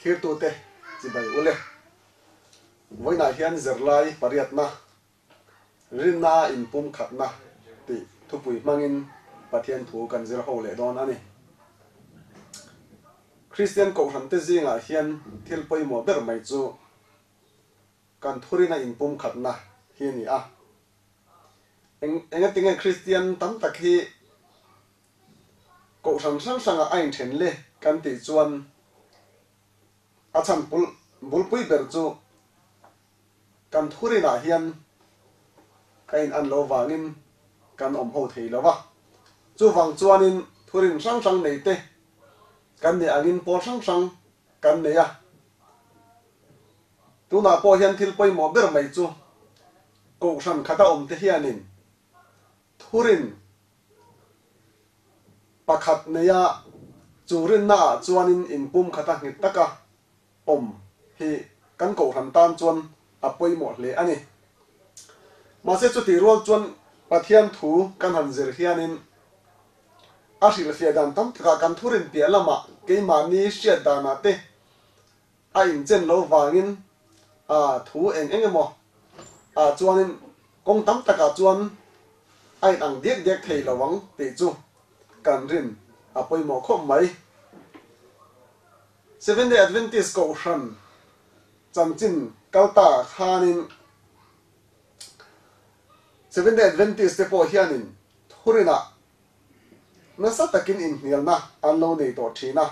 Thirtute chibai ule. Vawiinah hian zirlai pariatna, rinna a inpumkhatna tih thupui hmangin Pathian thu kan zir ho leh dawn a ni. Kristian kohhrante zingah hian thil pawimawh ber mai chu kan thurina inpumkhatna hi a ni a. Eng engatinge Kristian tam tak hi Kohhran hrang hrangah a inthen le kan tih chuan a chhan pulh bulpui ber chu kan thurinah hian a in an lo vangin kan awm ho thei lo va. Chuvang chuanin thurin hrang hrang nei te kan nih angin pawl hrang hrang kan nei a. Tunah pawh hian thil pawimawh ber mai chu kohhran khata awm te hianin thurin Pakhat neia chu rinnaah chuanin inpum khata nghet taka awm hi kan kohhran tan chuan a pawimawh hle a ni. Mahse chutih rual chuan Pathian thu kan han zir hianin a hrilhfiah dan tam takah kan thurin piah lamah keimahni hriat danah te A inchen lo vangin a thu eng eng emaw ah chuanin kawng tam takah chuan a inang diak diak thei lo ang tih chu kan rin a pawimawh khawp mai. Seventh-day Adventist Kohhran chanchin kal ta khanin Seventh-day Adventist te pawh hianin thurinah Nasa takin inhnialna an lo nei tawh thin a.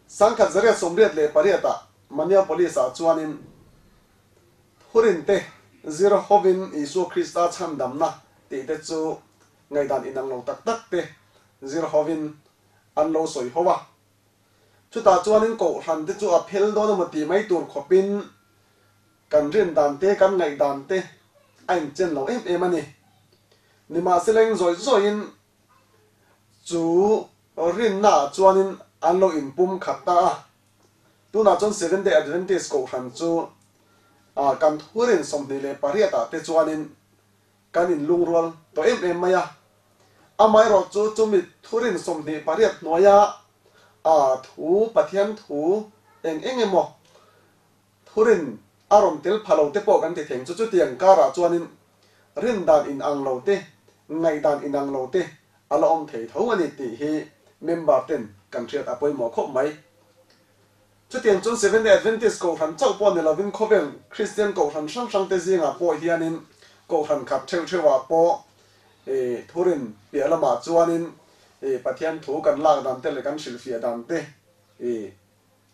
1888 ah Minneapolis ah chuanin Thurinte zir hovin Isua Krista chhandamna tih te chu ngaihdan inang lo tak tak te zir hovin an lo sawi ho a. Chutah chuanin kohhran te chu a phel dawn emaw tih mai tur khawpin kan rin dan te kan ngaihdan te a inchen lo em em a ni. Nimahsela eng zawih zawihin chu rinnaah chuanin an lo inpum khat ta a. Tunah chuan Seventh Day Adventist Kohhran chu kan thurin 28 ah te chuanin kan inlungrual tawh em em mai a. Amaherawh chu chumi thurin 28 hnuaia thu Pathian thu eng eng emaw Thurin a rawn tel pha lo te pawh kan ti theng chu chutiang karah chuanin rin dan inang lo te, ngaihdan inang lo te a la awm thei tho a ni tih hi member ten kan hriat a pawimawh khawp mai. Chutiang chuan Seventh-day Adventist Kohhran chauh pawh ni lovin khawvel Kristian Kohhran hrang hrang te zingah pawh hianin Kohhran khat theuh theuhah pawh thurin piah lamah chuanin Pathian thu kan lak dan te leh kan hrilhfiah dan te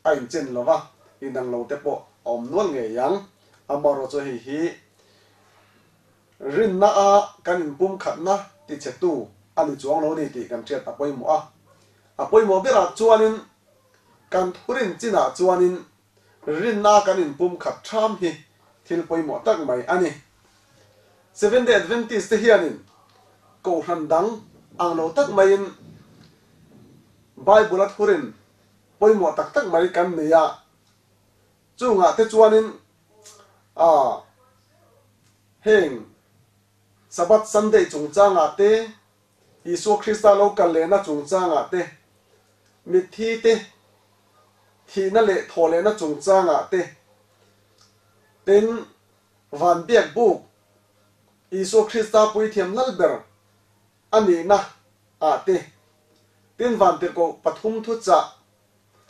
A inchen lo va, inang lo te pawh a awm nual ngei ang. Amaherawh chu hei hi rinna a kan inpumkhatna tichhetu a ni chuang lo ni tih kan hriat a pawimawh a. A pawimawh berah chuanin kan thurin chinah chuanin rinna a kan inpumkhat ṭham hi thil pawimawh tak mai a ni. Seventh-day Adventist te hianin kohhran dang ang lo tak maiin Bible a thurin Pawimawh tak tak mai kan nei a, chungah te chuanin ah heng Sabbath Sunday chungchangah te, Isua Krista lo kal lehna chungchangah te, mitthi te thihna leh thawh lehna chungchangah te, tin van biak buk Isua Krista puithiam lal ber a nihna ah te, tin vantirhkoh pathum thuchah,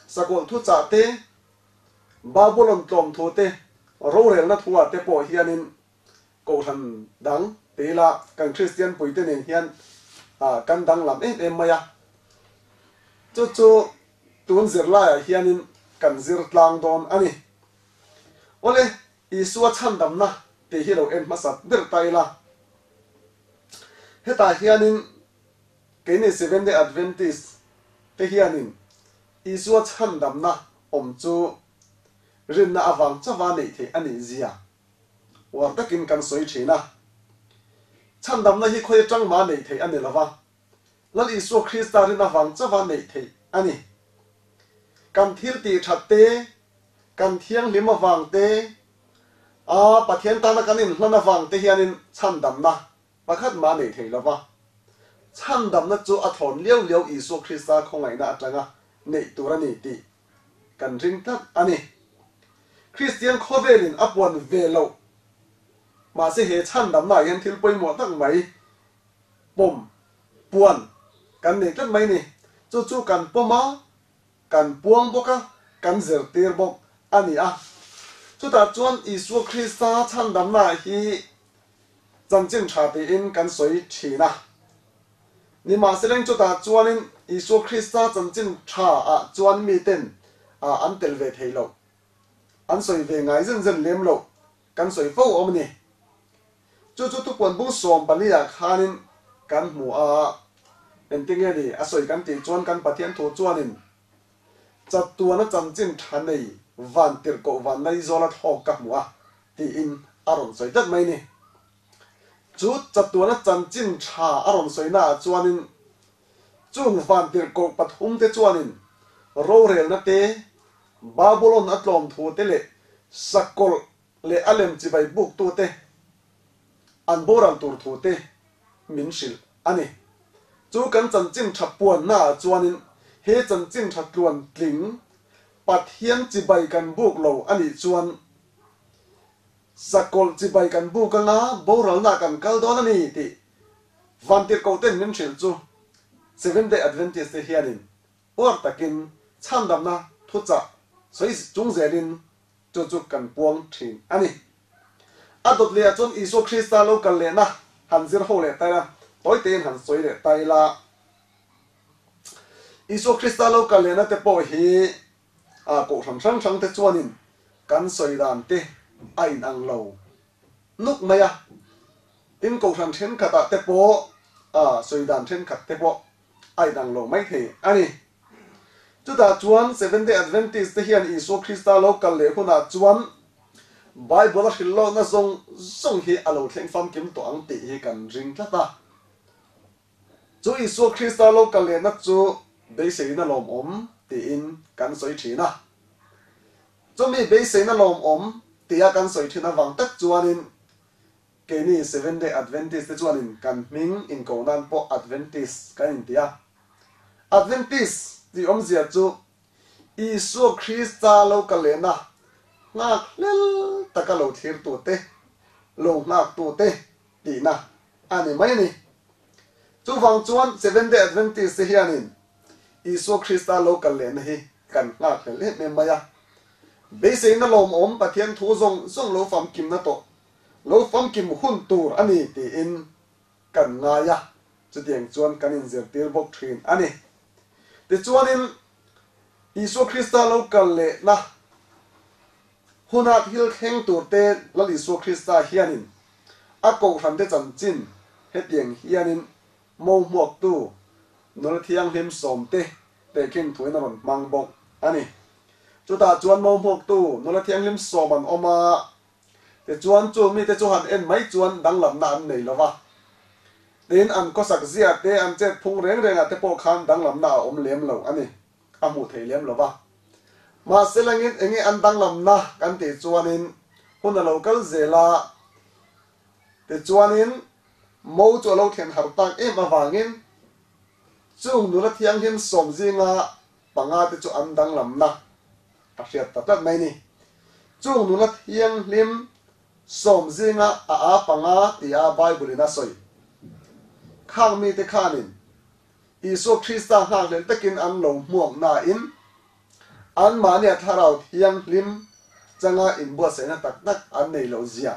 sakawlh thuchah te, Babulon tlawm thu te, rorelna thu ah te pawh hianin kohhran dang ti ila kan Kristian puite nen hian kan danglam em em mai a. Chu chu tun zirlaiah hianin kan zir tlang dawn a ni. Awle, Isua chhandamna tih hi lo en hmasa ber ta ila. Hetah hianin keini Seventh-day Adventist te hianin Isua chhandamna awm chu rinna avang chauha neih theih a nih zia uar takin kan sawi thin a. Chhandamna hi khawi atang mah neih theih a ni lova, Lal Isua Krista rin avang chauha neih theih a ni. Kan thil tih that te, kan thianghlim avang te, A, Pathian tana kan inhlan avang te hianin chhandamna pakhat mah nei thei lova. Chhandamna chu a thawn liau liau Isua Krista khawngaihna atanga neih tur a ni tih kan ring tlat a ni. Kristian khawvelin a puan ve loh mahse he chhandamnaah hian thil pawimawh tak mai pawm puan kan nei tlat mai ni. Chu chu kan pawm a, kan puang bawk a, kan zirtir bawk a ni a. Chutah chuan Isua Krista chhandamna hi chanchin tha tiin kan sawi thin a. Nimahseleng chutah chuanin Isua Krista chanchin tha ah chuan miten an tel ve thei lo. An sawi ve ngai zen zen lem lo kan sawi fo awm a ni. Chu chu tupuan bung 14 ah khanin kan hmu a, engtinge ni a sawi kan tih chuan kan Pathian thu chuanin chatuana chanchin tha nei van tirhkoh van Laizawl a thlawk ka hmu a tiin a rawn sawi tlat mai ni. Chu chatuana chanchin tha a rawn sawi naah chuanin chung van tirhkoh pathum te chuanin rorelna te, Babulon a tlawm thu te leh sakawlh leh a lem chibai buktute an boral tur thute min hrilh a ni. Chu kan chanchin tha puannaah chuanin he chanchin tha tluan tling Pathian chibai kan buk lo a nih chuan sakawlh chibai kan buk anga boralna kan kal dawn a ni tih Vantirhkohten min hrilh chu Seventh Day Adventist te hianin uar takin chhandamna thuchah sawi chung zelin Chu chu kan puang thin a ni. A dawt lehah chuan Isua Krista lo kal lehna han zir ho leh taila, tawi tein han sawi leh taila. Isua Krista lo kal lehna te pawh hi a kohhran hrang hrang te chuanin kan sawi dan te a inang lo nuk mai a. Tin, kohhran thenkhatah te pawh a sawi dan thenkhat te pawh a inang lo mai thei a ni. Chutah chuan Seventh Day Adventist te hian Isua Krista lo kal leh hunah chuan Bible a hrilh lohna zawng zawng hi a lo thleng famkim tawh ang tih hi kan ring tlat a. Chu Isua Krista lo kal lehna chu beiseina lawmawm tiin kan sawi thin a. Chumi beiseina lawmawm tia kan sawi thin avang tak chuanin Keini Seventh Day Adventist te chuanin kan hming inko nan pawh Adventist kan inti a. Adventist tih awmzia chu Isua Krista lo kal lehna nghak hlel taka lo thlirtute, lo nghaktute tihna a ni mai a ni. Chuvang chuan Seventh Day Adventist te hianin Isua Krista lo kal lehna hi kan nghak hlel em em mai a. Beiseina lawmawm Pathian thu zawng zawng lo famkimna tawh Lo famkim hun tur a ni tiin kan ngai a, chutiang chuan kan inzirtir bawk thin a ni. Tichuanin, Isua Krista lo kal lehna huna thil thleng turte Lal Isua Krista hianin a kohhrante chanchin hetiang hianin mo hmuaktu nula thianghlim sawmte tehkhin thuin a rawn hmang bawk a ni. Chutah chuan mo hmuaktu nula thianghlim sawm an awm a, Tichuan chu mite chu han en mai chuan danglamna an nei lo va. Tin, an khawsak zia te, an chet phung reng rengah te pawh khan danglamna a awm lem lo a ni, a hmuh theih lem lo va. Mahse langin enge an danglamna kan tih chuanin hun a lo kal zel a, tichuanin mo chu a lo thlen har tak em avangin chung nula thianghlim sawm zinga panga te chu an danglamna a hriat ta tlat mai ni. Chung nula thianghlim sawm zinga a a panga tia Bible-in a sawi. Khang mite khanin Isua Krista nghakhlel takin an lo hmuak nain anmahnia thlarau thianghlim changa inbuatsaihna tak tak an nei loh zia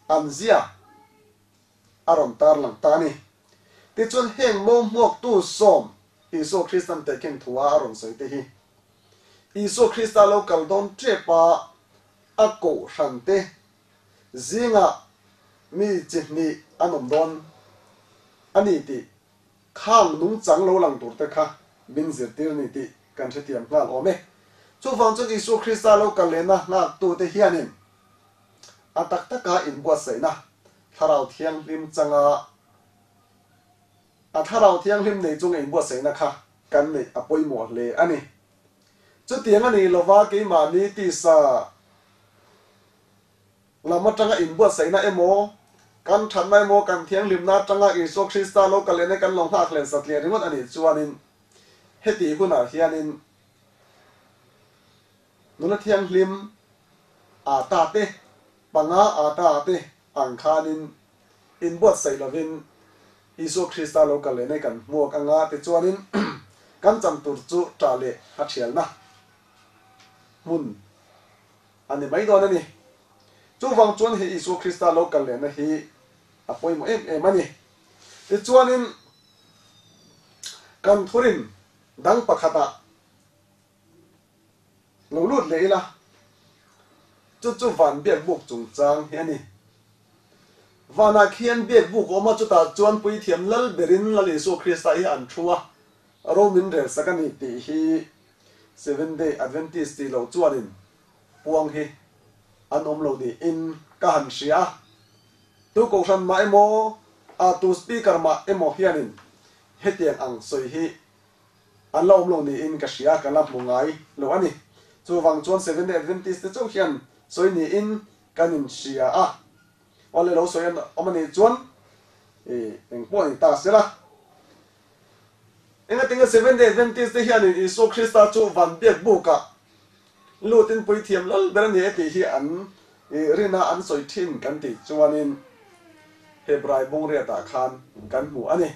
an zia a rawn tarlang ta a ni. Tichuan heng mo hmuaktu sawm Isua Kristan tehkhin thua a rawn sawi te hi Isua Krista lo kal dawn tep a, a kohhran te zingah mi chi hnih an awm dawn a ni tih khang nungchang lo lang tur te kha min zirtir a ni tih kan hrethiam nghal awm e. Chuvang chuan Isua Krista lo kal lehna nghaktute hianin a tak taka inbuatsaihna Thlarau Thianghlim changa A Thlarau Thianghlim nei chunga inbuatsaihna kha kan neih a pawimawh hle a ni. Chutiang a ni lova keimahni tisa lam atanga inbuatsaihna emaw, kan thatna emaw, kan thianghlimna atanga Isua Krista lo kal lehna kan lo nghak hlen satliah ringawt a nih chuanin hetih hunah hianin. Nula thianghlim a ta te, panga a ta te ang khanin inbuatsaih lovin Isua Krista lo kal leh nei kan hmuak anga tichuanin kan chan tur chu ṭah leh a ṭhialna hmun a ni mai dawn a ni. Chuvang chuan he Isua Krista lo kal lehna hi a pawimawh em em a ni. Tichuanin kan thurin dang pakhatah Lo lut leh ila, chu chu van biakbuk chungchang hi a ni. Vanah khian biakbuk a awm a, chutah chuan Puithiam Lal berin Lal Isua Krista hi an thu a, ro min rel sak a ni tih hi Seventh Day Adventist tih loh chuanin puang hi an awm lo niin ka han hria a. Tu kohhran mah emaw, a tu speaker mah emaw hianin hetiang ang sawi hi An la awm lo niin ka hria, ka la hmu ngai lo a ni. Chuvang chuan Seventh Day Adventist te chauh hian sawi niin kan inhria a. Awle lo sawi an awm a nih chuan eng pawh a ni ta se la. Engatinge Seventh Day Adventist te hianin Isua Krista chu van biak bukah lutin puithiam lal ber a ni e tih hi an rina an sawi thin kan tih chuanin Hebrai bungriatah khan kan hmu a ni.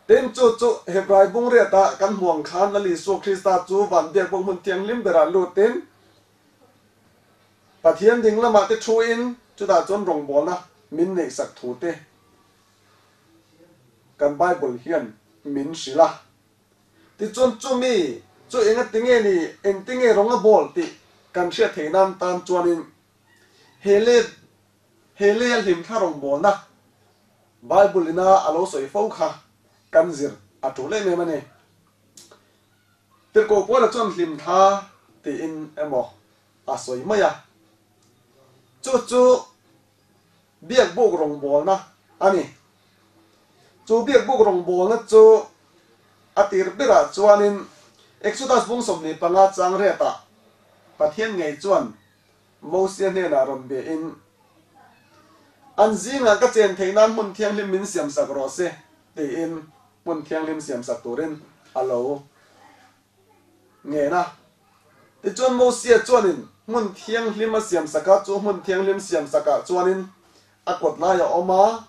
Tin, chu chu Hebrai bungriatah kan hmuh ang khan Lal Isua Krista chu van biak bawk hmun thianghlim berah lutin Pathian ding lamah te thuin chutah chuan rawngbawlna min neihsak thu te kan Bible hian min hrilh a. Tichuan chumi chu engatinge ni, engtinge rawng a bawl tih kan hriat theih nan tan chuanin he let He leia hlimthla rawngbawlna Bible ina a lo sawi fo kha kan zir a tul em em a ni. Tirhkoh Paula chuan hlimthla tiin emaw a sawi mai a, chu chu biakbuk rawngbawlna a ni. Chu biakbuk rawngbawlna chu a tir berah chuanin Exodus bung 25 chang riatah Pathian ngei chuan Mosia hnenah rawn be in, An zingah ka chen theih nan hmun thianghlim min siamsak rawh se, tiin hmun thianghlim siamsak turin a lo ngen a. Tichuan Mosia chuanin hmun thianghlim a siamsak a, chu hmun thianghlim siamsakah chuanin a kawt lai a awm a,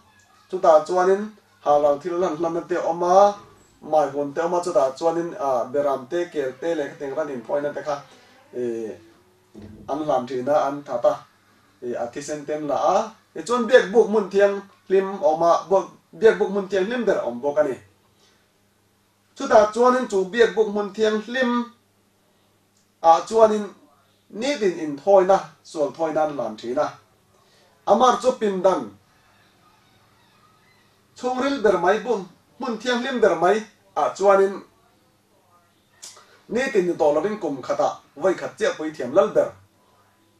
chutah chuanin halal thil hlan hlanna te a awm a, maihawn te a awm a, chutah chuanin beram te, kel te leh khatiang ran inthawina te kha An hlan thin a, an that a, ih a thisen ten la a, tichuan biakbuk hmun thianghlim awm a, biakbuk hmun thianghlim ber a awm bawk a ni. Chutah chuanin chu biakbuk hmun thianghlim ah chuanin nitin inthawina, sual thawina an hlan thin a. Amar chu pindan chhungril ber mai, hmun thianghlim ber mai ah chuanin, Nitin ni tawh lovin kum khatah vawi khat chiah puithiam lal ber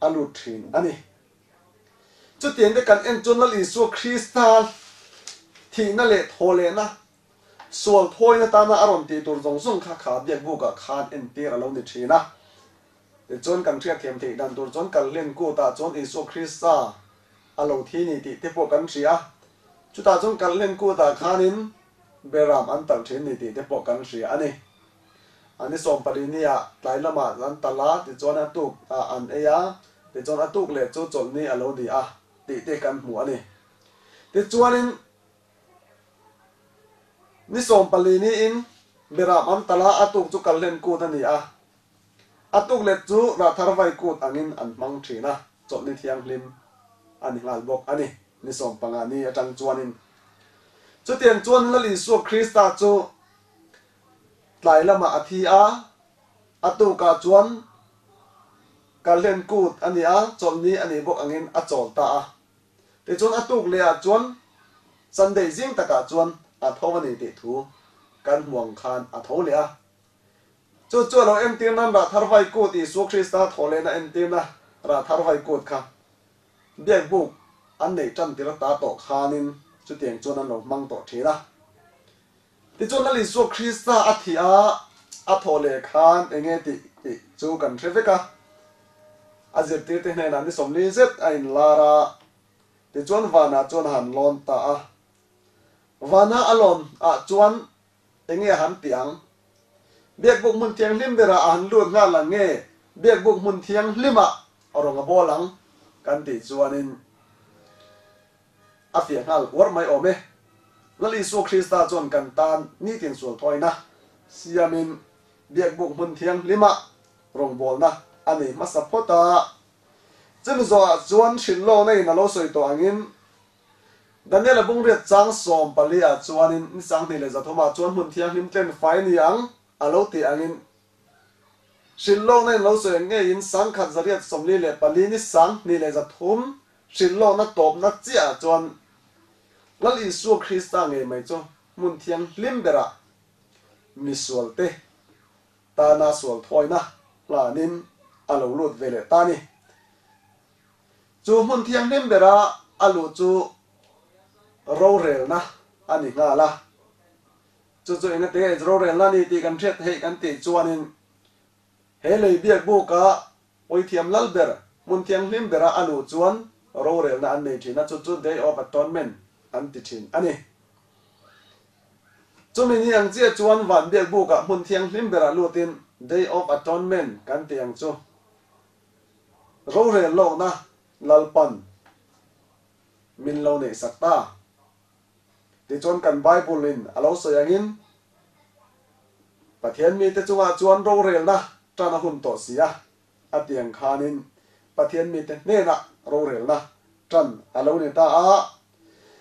a lut thin a ni. Chutiang te kan en chuan Lal Isua Krista thihna leh thawhlehna, sual thawina tana a rawn tih tur zawng zawng kha kha biakbukah khan entir a lo ni thin a. Tichuan kan hriatthiam theih dan tur chuan Kalhlen kutah chuan Isua Krista a lo thi ni tih te pawh kan hria a. Chutah chuan Kalhlen kutah khanin Beram an talh thin ni tih te pawh kan hria a ni. An i 14 ni ah tlai lamah an talh a, tichuan a tuk ah an ei a, tichuan a tuk leh chu chawlhni a lo ni a tih te kan hmu a ni. Tichuanin ni 14 niin Beram an talh a, a tuk chu Kalhlen kut a ni a, a tuk leh chu Rahthar vai kut angin an hmang thin a, chawlhni thianghlim a ni nghal bawk a ni. Ni 15 ni atang chuanin Chutiang chuan Lal Isua Krista chu tlai lamah a thi a, a tukah chuan Kalhlen Kut a ni a, chawlhni a nih bawk angin a chawl ta a. Tichuan a tuk lehah chuan Sunday zing takah chuan a tho a ni tih thu kan hmu ang khan a tho leh a. Chu chu a lo entir nan Rahthar Vai Kut Isua Krista thawhlehna entirna Rahthar Vai Kut kha Biakbuk an neih tan tir ata tawh khanin chutiang chuan an lo hmang tawh thin a. Tichuan Lal Isua Krista a thih a, a thawh leh khan eng nge tih tih chu kan hre vek a. A zirtirte hnenah ni 40 zet a inlar a, tichuan vanah chuan a han lawn ta a. Vana a lawn ah chuan eng nge a han tih ang? Biakbuk hmun thianghlim berah a han lut nghal ang nge? Biakbuk hmun thianghlimah rawng a bawl ang kan tih chuanin a fiah nghal uar mai awm e. Lal Isua Krista chuan kan tan nitin sual thawina siamin Biakbuk hmun thianghlimah rawngbawlna a nei hmasa phawt a. Chumi zawhah chuan hrilhlawkna in a lo sawi tawh angin Daniel-a bungriat chang 14 ah chuanin ni 2300 ah chuan hmun thianghlim tlen fai ni ang a lo tih angin hrilhlawkna in lo sawi ang ngeiin 1844 ni 2300 hrilhlawkna tawpna chiah ah chuan Lal Isua Krista ngei mai chu hmun thianghlim berah misualte tana sual thawina hlanin a lo lut ve leh ta a ni. Chu hmun thianghlim bera a luh chu rorelna a ni nghal a. Chu chu engati nge rorelna a ni tih kan hriat theih kan tih chuanin he lei biak buka Puithiam lal ber hmun thianghlim bera a luh chuan rorelna an nei thin a, chu chu Day of Atonement an ti thin a ni. Chumi ni ang chiah chuan van biak bukah hmun thianghlim berah lutin Day of Atonement kan ti ang chu. Rorel lawkna Lalpan min lo neih sak ta. Tichuan kan Bible in a lo sawi angin Pathian mite chungah chuan rorelna tan a hun tawh si a, a ti ang khanin Pathian mite hnenah rorelna tan a lo ni ta a.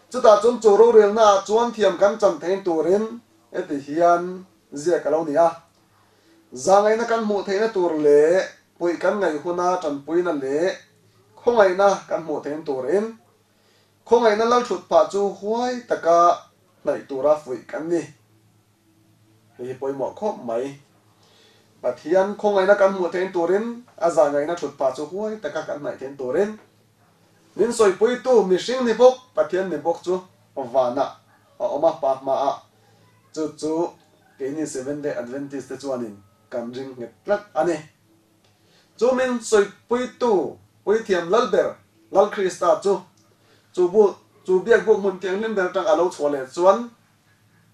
Chutah chuan chu rorelna ah chuan thiam kan chan thein turin heti hian ziak a lo ni a, Zahngaihna kan hmuh theihna tur leh puih kan ngaih huna tanpuina leh khawngaihna kan hmuh thein turin khawngaihna lalthut phah chu huai taka hnaih tura fuih kan ni. Hei hi pawimawh khawp mai. Pathian khawngaihna kan hmuh thein turin a zahngaihna thut phah chu huai taka kan hnaih thein turin min sawipuitu mihring ni bawk Pathian ni bawk chu vanah a awm a, pa hmaah chu chu Keini Seventh Day Adventist te chuanin kan ring nghet tlat a ni. Chu min sawipuitu Puithiam Lalber, Lal Krista chu, chu bu, chu biakbuk hmun thianghlim ber atang a lo chhuah leh chuan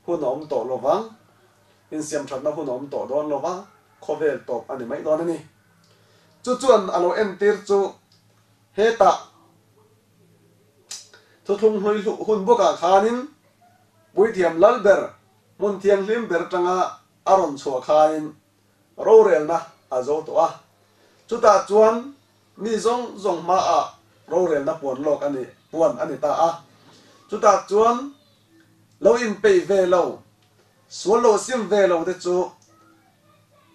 hun a awm tawh lo vang, insiamthatna hun a awm tawh dawn lo va, khawvel tawp a ni mai dawn a ni. Chu chuan a lo entir chu hetah thuthlung hlui hluh hun bawkah khanin Puithiam Lalber Hmun thianghlim ber tanga a rawn chhuah khain rorelna a zo tawh a, chutah chuan mi zawng zawng hmaah rorelna puan lawk a ni, puan a ni ta a. Chutah chuan lo inpeih ve lo, sual lo sim ve lo te chu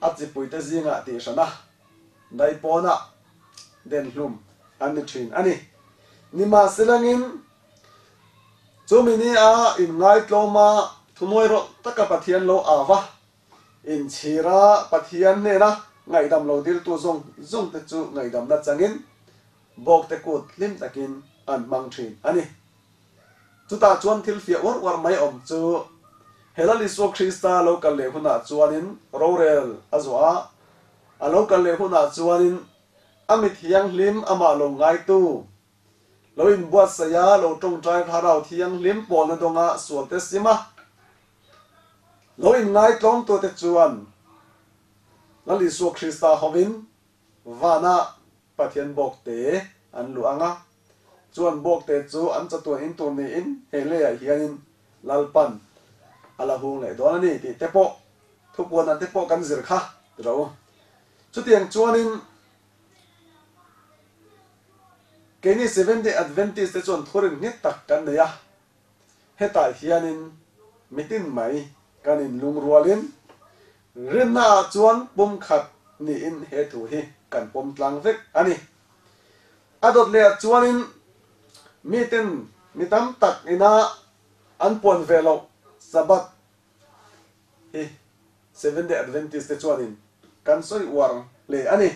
a chipuite zingah tihhrana daipawnah denhlum an ni thin a ni. Nimahselangin Chumi ni a inngaitlawma thunuai rawh taka Pathian lo au va, inchhira Pathian hnena ngaihdam lo diltu zawng zawng te chu ngaihdamna changin bawkte kut hlim takin an hmang thin a ni. Chutah chuan thil fiah uar uar mai awm chu he Lal Isua Krista lo kal leh hunah chuanin rorel a zawh a, a lo kal leh hunah chuanin a mi thianghlim amah lo ngaitu Lo inbuatsaih a, lo tawngtai thlarau thianghlim pawlna dawnga sualte sim a, lo inngaitlawmtute chuan Lal Isua Krista hovin vana Pathian bawkte an luh ang a, chuan bawkte chu an chatuan in tur niin he leiah hianin Lalpan a la hung leh dawn a ni tih te pawh thupuanah te pawh kan zir kha ti rawh u. Chutiang chuanin Keini Seventh Day Adventist te chuan thurin nghet tak kan nei a, hetah hianin mitin mai kan inlungrualin rinnaah chuan pumkhat niin he thu hi kan pawm tlang vek a ni. A dawt lehah chuanin miten mi tam tak ina an puan ve loh Sabbath hi Seventh Day Adventist te chuanin kan sawi uar hle a ni.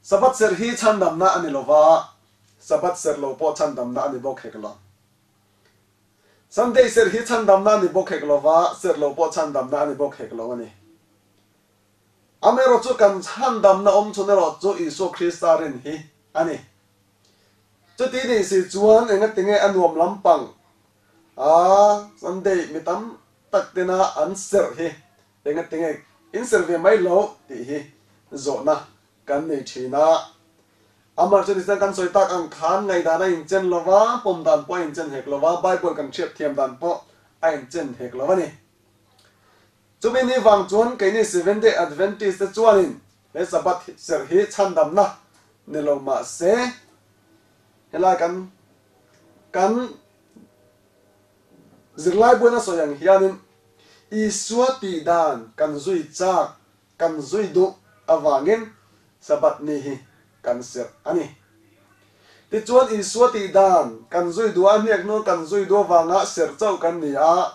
Sabbath serh hi chhandamna a ni lo va, Sabbath serh lo pawh chhandamna a ni bawk hek lo. Sunday serh hi chhandamna a ni bawk hek lo va, serh lo pawh chhandamna a ni bawk hek lo a ni. Amaherawhchu kan chhandamna awm chhun erawh chu Isua Krista rin hi a ni. Chuti nih si chuan engatinge a nuam lampang a Sunday mi tam tak tena an serh hi engatinge In serh ve mai loh tih hi zawhna kan nei thin a. Amah chu nichina kan sawi tak ang khan ngaihdan a inchen lo va, pawm dan pawh a inchen hek lo va, Bible kan hriat thiam dan pawh a inchen hek lo a ni. Chumi ni vang chuan keini Seventh-day Adventist te chuanin he Sabbath serh hi chhandamna ni lo mah se, helai kan kan zirlai buaina sawi ang hianin Isua tih dan kan zui chak, kan zui duh avangin Sabbath ni hi kan serh a ni. Tichuan Isua tih dan kan zui duh a, hniak hnu kan zui duh avanga serh chauh kan ni a,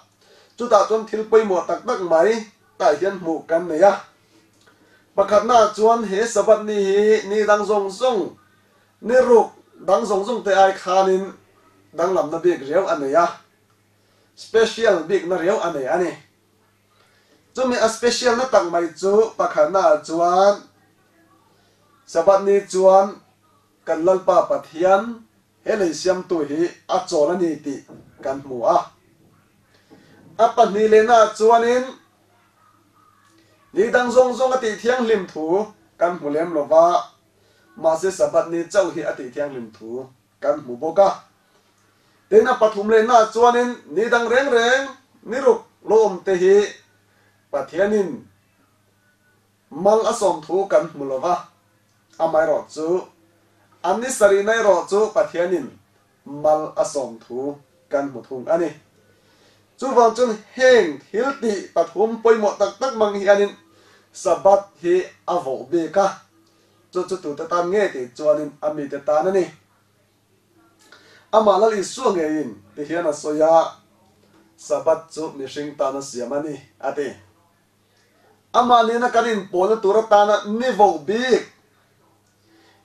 chutah chuan thil pawimawh tak tak mai tah hian hmuh kan nei a. Pakhatnaah chuan he Sabbath ni hi ni dang zawng zawng, ni ruk dang zawng zawng te ai khanin danglamna bik riau a nei a, special bikna riau a nei a ni. Chumi a special na tak mai chu pakhatnaah chuan Sabbath ni chuan kan Lalpa Pathian he lei siamtu hi a chawl a ni tih kan hmu a. A pahnih lehnaah chuanin ni dang zawng zawng a tih thianghlim thu kan hmu lem lo va, mahse Sabbath ni chauh hi a tih thianghlim thu kan hmu bawk a. Tin, a pathum lehnaah chuanin ni dang reng reng ni ruk lo awm te hi Pathianin mal a sawm thu kan hmu lo va, amaherawh chu an ni sarihna erawh chu Pathianin mal a sawm thu kan hmu thung a ni. Chuvang chuan heng thil tih pathum pawimawh tak tak mang hianin Sabbath hi a voh bik a, chu chu tute tan nge tih chuanin a mite tan a ni. Amah Lal Isua ngeiin ti hian a sawi a, Sabbath chu mihring tana siam a ni, a ti. Amah nena kan inpawlna tur atana ni voh bik,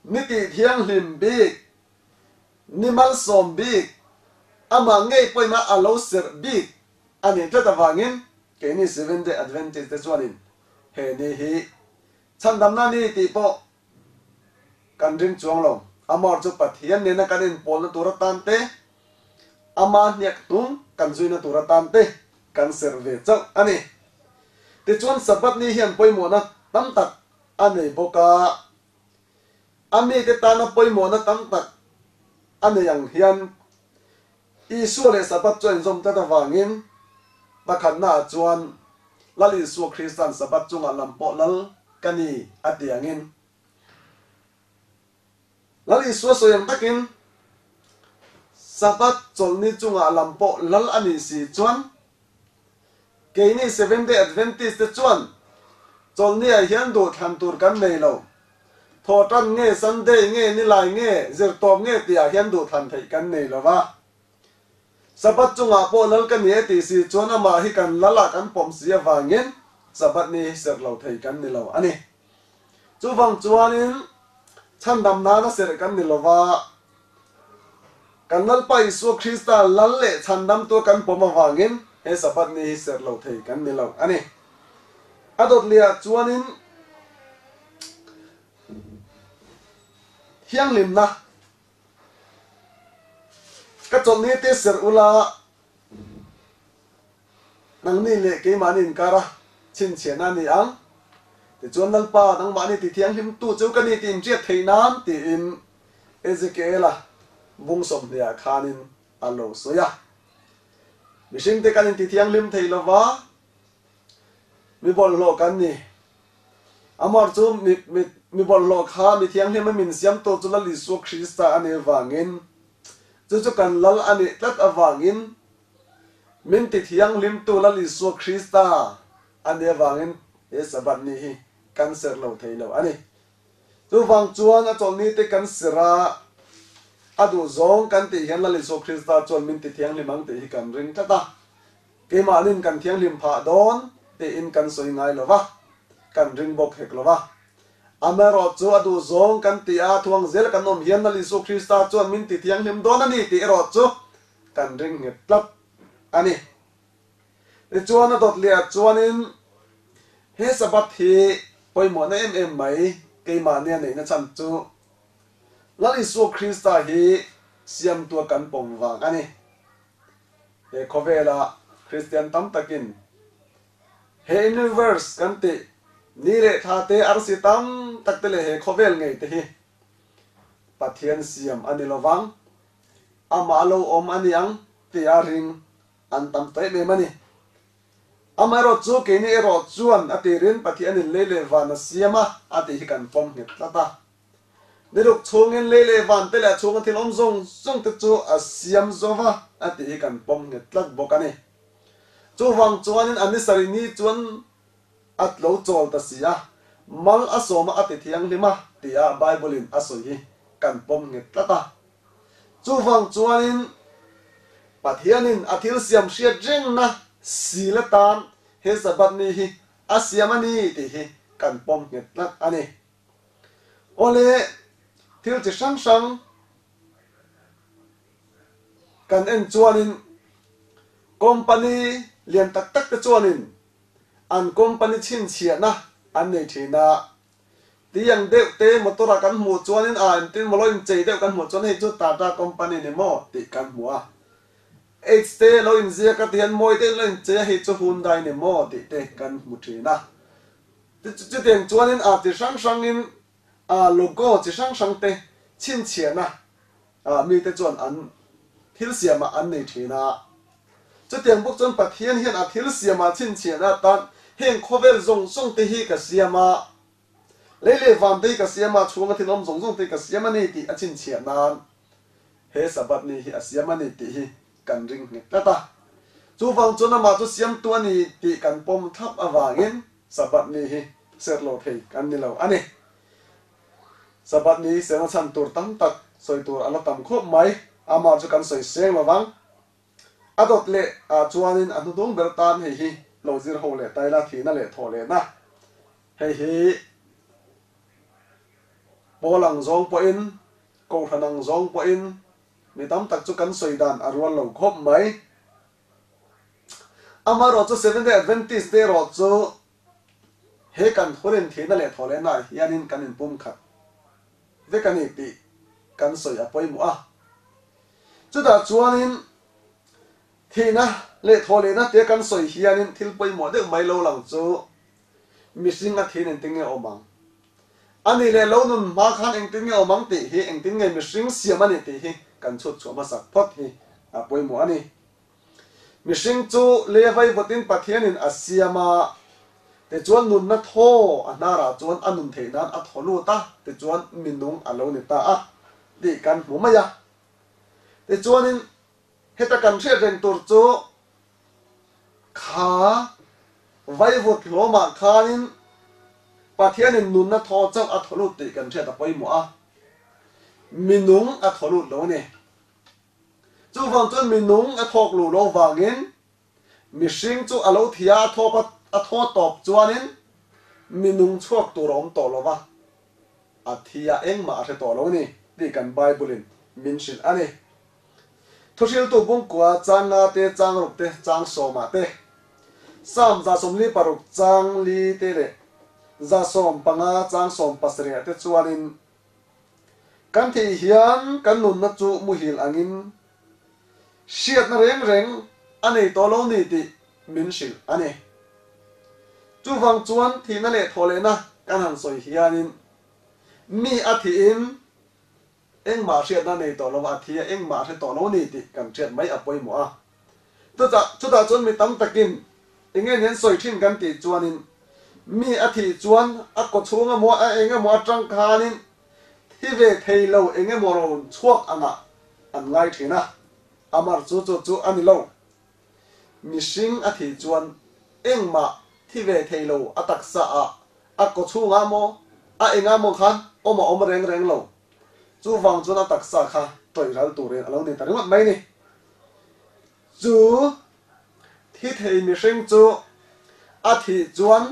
ni tih thianghlim bik, ni malsawm bik, amah ngei pawhin a lo serh bik a nih tlat avangin keini Seventh-day Adventist te chuanin he ni hi chhandamna ni tih pawh Kan ring chuang lo. Amor chu Pathian nena kan inpawlna tur atan te, ama hniak hnung kan zuina tur atan te kan serh ve chauh a ni. Tichuan Sabbath ni hian pawimawhna tam tak a nei bawk a, a mite tana pawimawhna tam tak a nei ang hian Isua leh Sabbath chu a inzawm tlat avangin pakhatnaah chuan Lal Isua Krista'n Sabbath chungah lam pawh lal ka ni a ti angin Lal Isua sawi ang takin Sabbath chawlhni chungah lam pawh lal a nih si chuan keini Seventh-day Adventist te chuan chawlhniah hian duhthlan tur kan nei lo. Thawhtan nge Sunday nge Nilai nge Zirtawp nge tihah hian duhthlan theih kan nei lo va. Sabbath chungah pawh lal ka ni e tih si chuan amah hi kan lal ah kan pawm si avangin Sabbath ni hi serh lo thei kan ni lo a ni. Chuvang chuanin chhandam nana serh kan ni lo va, kan Lalpa Isua Krista lal leh chhandamtu kan pawm avangin he Sabbath ni hi serh lo thei kan ni lo a ni. A dawt lehah chuanin thianghlimna ka chawlhni te serh ula nangni leh keimahni inkara chhinchhiahna a ni ang. Tichuan Lalpa nangmahni ti thianghlimtu chu ka ni tih inhriat theih nan tiin Ezekiela bung sawmhniah khanin a lo sawi a. Mihringte kan inti thianghlim thei lova, Mi bawlhhlawh kan ni. Amor chu mi, mi, mi bawlhhlawh kha mi thianghlim a min siamtu chu Lal Isua Krista a nih avangin, chu chu kan Lal a nih tlat avangin, min ti thianghlimtu Lal Isua Krista a nih avangin he Sabbath ni hi kan serh lo thei lo a ni. Chuvang chuan a chawlhni te kan serh a, a duhzawng kan tih hian Lal Isua Krista chuan min ti thianghlim ang tih hi kan ring tlat a. Keimahnin kan thianghlim phah dawn tiin kan sawi ngai lo va, kan ring bawk hek lo va. Amaherawh chu a duh zawng kan ti a, thuang zel kan awm hian Lal Isu Krista chuan min ti thianghlim dawn a ni tih erawh chu kan ring nghet tlat a ni. Tichuan a dawt leh ah chuanin he Sabbath hi pawimawhna em em mai keimahnia neihna chhan chu Lal Isu Krista hi siamtua kan pawm vang a ni. He khawvela Kristian tam takin he universe kan tih Ni leh thla te, arsi tam tak te leh he khawvel ngei te hi Pathian siam a ni lovang, amah lo awm a ni ang tia ring an tam ta em em a ni. Amaherawh chu keini erawh chuan a tirin Pathianin lei leh van a siam a, a tih hi kan pawm nghet tlat a. Ni ruk chhungin lei leh van te leh a chhunga thil awm zawng zawng te chu a siam zo va, a tih hi kan pawm nghet tlat bawk a ni. Chuvang chuanin a ni sarih ni chuan a tlo chawl ta si a, mal a sawm a a ti thianghlim a tia Bible-in a sawi hi kan pawm nghet tlat a. Chuvang chuanin Pathianin a thil siam hriat rengna sil atan he Sabbath ni hi a siam a ni tih hi kan pawm nghet tlat a ni. Awle, thil chi hrang hrang kan en chuanin company lian tak tak te chuanin an company chhinchhiahna an nei thin a, Tiang deuh te motor ah kan hmuh chuanin a engtin maw lo inchei deuh kan hmuh chuan hei chu Tata company ni maw tih kan hmu a. H te lo inziak a tihian mawi deuhin lo inchei a hei chu Hyundai ni maw tih te kan hmu thin a. Chutiang chuanin a chi hrang hrangin a logo chi hrang hrang te chhinchhiahna ah mite chuan an thil siamah an nei thin a. Chutiang bawk chuan Pathian hian a thil siamah chhinchhiahna atan heng khawvel zawng zawng te hi ka siam a, lei leh van te hi ka siam a, chhunga thil awm zawng zawng te hi ka siam a ni tih a chhinchhiah nan he Sabbath ni hi a siam a ni tih hi kan ring nghet tlat a. Chuvang chuan amah chu siamtu a ni tih kan pawm thlap avangin Sabbath ni hi serh lo thei kan ni lo a ni. Sabbath ni serna chhan tur tam tak sawi tur a la tam khawp mai, amah chu kan sawi seng lo vang. A dawt leh ah chuanin a hnuhnung ber tan hei hi lo zir ho leh taila thihna leh thawh lehna hei hi pawl ang zawng pawhin kohhran ang zawng pawhin mi tam tak chu kan sawi dan a rual lo khawp mai. Amaherawhchu Seventh Day Adventist te erawh chu He kan hurin thihna leh thawhlehna ah hianin kan inpum khat vek a ni tih kan sawi a pawimawh a. Chutah chuanin thihna leh thawhlehna tia kan sawi hianin thil pawimawh deuh mai lo lang chu mihring a thihin engtin nge awm ang? A nih leh lo nun hma khan engtin nge awm ang tih hi engtin nge mihring siam a nih tih hi kan chhut chhuah hmasak phawt hi a pawimawh a ni. Mihring chu levai vawtin Pathianin a siam a, tichuan nunna thaw a hnarah chuan a nun theih nan a thaw lut a, tichuan minung a lo ni ta a tih kan hmu mai a. Tichuanin heta kan hriat reng tur chu kha vaivut hlawmah khanin Pathianin nunna thaw chauh a thaw lut tih kan hriat a pawimawh a, minung a thaw lut lo a ni. Chuvang chuan minung a thawk luh lo vangin mihring chu a lo thia a thawp a, a thaw tawp chuanin minung chhuak tur a awm tawh lo va, a thi a engmah a hre tawh lo a ni tih kan Bible-in min hrilh a ni. Thuhriltu bungkua chang nga te, chang ruk te, chang sawmah te, Psalm 146 chang li te leh 115 chang 17 te chuanin Kan thih hian kan nunna chu muhil angin hriatna reng reng a nei tawh lo ni tih min hrilh a ni. Chuvang chuan thihna leh thawhlehna kan han sawi hianin mi a thihin engmah hriatna nei tawh lo a, a thi a engmah a hre tawh lo ni tih kan hriat mai a pawimawh a. Chutah chutah chuan mi tam takin eng nge ni an sawi thin kan tih chuanin mi a thih chuan a kaw chhung emaw a eng emaw atang khanin thi ve thei lo eng emaw rawn chhuak angah an ngai thin a, amar chu chu chu a ni lo. Mihring a thih chuan engmah thi ve thei lo a taksa ah a kaw chhungah maw a engah maw khan awm a awm reng reng lo. Chuvang chuan a taksa kha tawih ral turin a lo ni ta ringawt mai ni. Chu thi thei mihring chu a thih chuan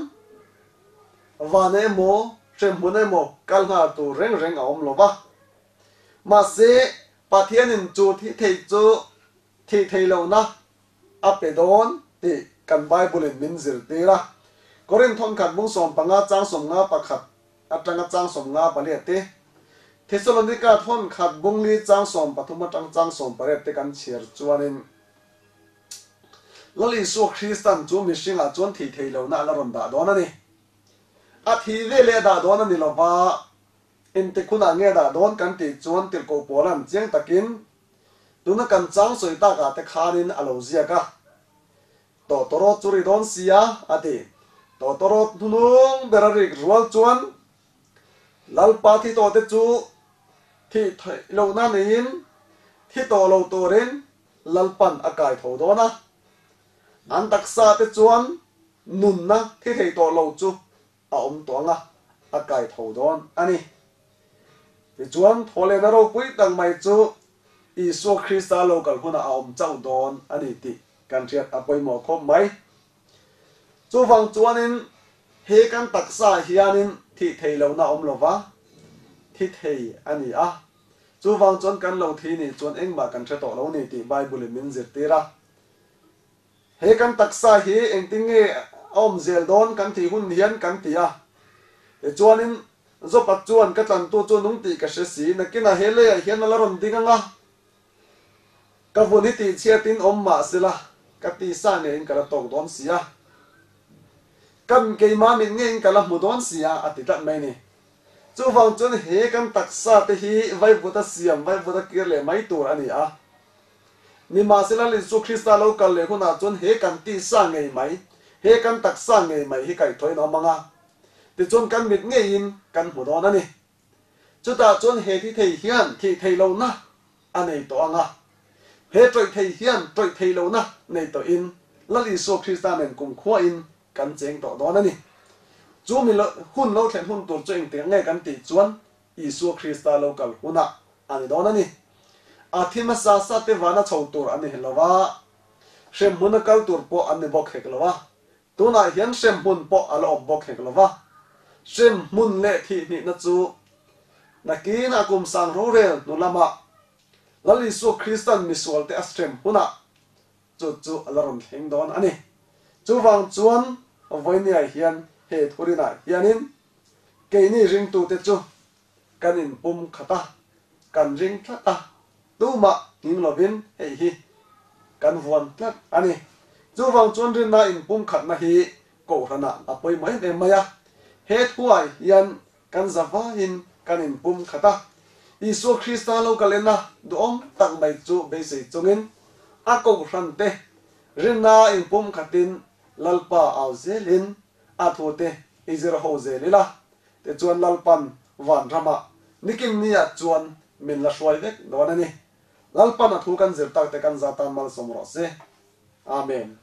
van emaw hremhmun emaw kal nghal tur reng reng a awm lo va. Mahse, Pathianin chu thi thei chu thih thei lohna a pe dawn tih kan Bible-in min zirtir a. Korinth thawnkhat bung 15 chang 51 atanga chang 58 te, Thesalonika thawnkhat bung li chang 13 atang chang 18 te kan chhiar chuanin Lal Isua Kristan chu mihringah chuan thih theih lohna a la rawn dah dawn a ni. A thi ve leh a dah dawn a ni lo va, engtik hunah nge a dah dawn kan tih chuan tirhkoh Paula'n chiang takin tuna kan chang sawi takah te khanin a lo ziak a. Tawtawrawt chu ri dawn sia, a ti. Tawtawrawt hnunung ber a rik rual chuan Lalpa thi tawh te chu thih theih lohna neiin thi tawh lo turin Lalpan a kai tho dawn a. An taksa te chuan nunna thi thei tawh lo chu a awm tawh ang a, a kai tho dawn a ni. Tichuan, thawhlehna ropui tak mai chu Isua Krista lo kal hunah a awm chauh dawn a ni tih kan hriat a pawimawh khawp mai. Chuvang chuanin he kan taksa hianin thih thei lohna a awm lo va, thi thei a ni a. Chuvang chuan kan lo thi nih chuan engmah kan hre tawh lo ni tih Bible-in min zirtir a. He kan taksa hi engtin nge a awm zel dawn kan tih hun hian kan ti a. Tichuanin Zopa chuan ka tlantu chu nung tih ka hre si, nakinah he leiah hian a la rawn ding ang a. Ka vun hi tihchhiatin awm mah sela, ka tisa ngeiin ka la tawk dawn si a. Ka keimah mit ngeiin ka la hmu dawn si a, a ti tlat mai ni. Chuvang chuan he kan taksa te hi vaivuta siam, vaivuta kir leh mai tur a ni a. Nimahsela Lisu Krista lo kal leh hunah chuan he kan tisa ngei mai, he kan taksa ngei mai hi kaihthawhin a awm ang a. Tichuan kan mit ngeiin kan hmu dawn a ni. Chutah chuan he thi thei hian thih theih lohna a nei tawh ang a, he tawih thei hian tawih theih lohna nei tawhin Lal Isua Krista nen kumkhuain kan cheng tawh dawn a ni. Chu mi hun lo thlen hun tur chu engtiang nge kan tih chuan Isua Krista lo kal hunah a ni dawn a ni. A thi hmasa sa te vana chho tur an ni hel lo va, hremhmuna kal tur pawh an ni bawk hek lo a. Tunah hian hremhmun pawh a la awm bawk hek lo va, hremhmun leh thihhnihna chu nakinah kum sang rorel hnu lamah Lal Isua Krista'n misualte a hrem hunah chu chu a la rawn thleng dawn a ni. Chuvang chuan vawinia hian he thurinah hianin keini ringtute chu kan inpum khat a, kan ring tlat a, tumah nghing lovin hei hi kan vuan tlat a ni. Chuvang chuan rinna inpum khatna hi Kohhranah a pawimawh em em mai a, he thuai hian kan zavaiin kan inpum khat a, Isua Krista lo kal en a duhawm tak mai chu beisei chungin a Kohhrante rinna inpum khatin Lalpa au zelin a thute i zir ho zel ila. Tichuan Lalpan vanramah nikin niah chuan min la hruai vek dawn a ni. Lalpan a thu kan zir tak te kan za tan malsawm rawh se. Amen.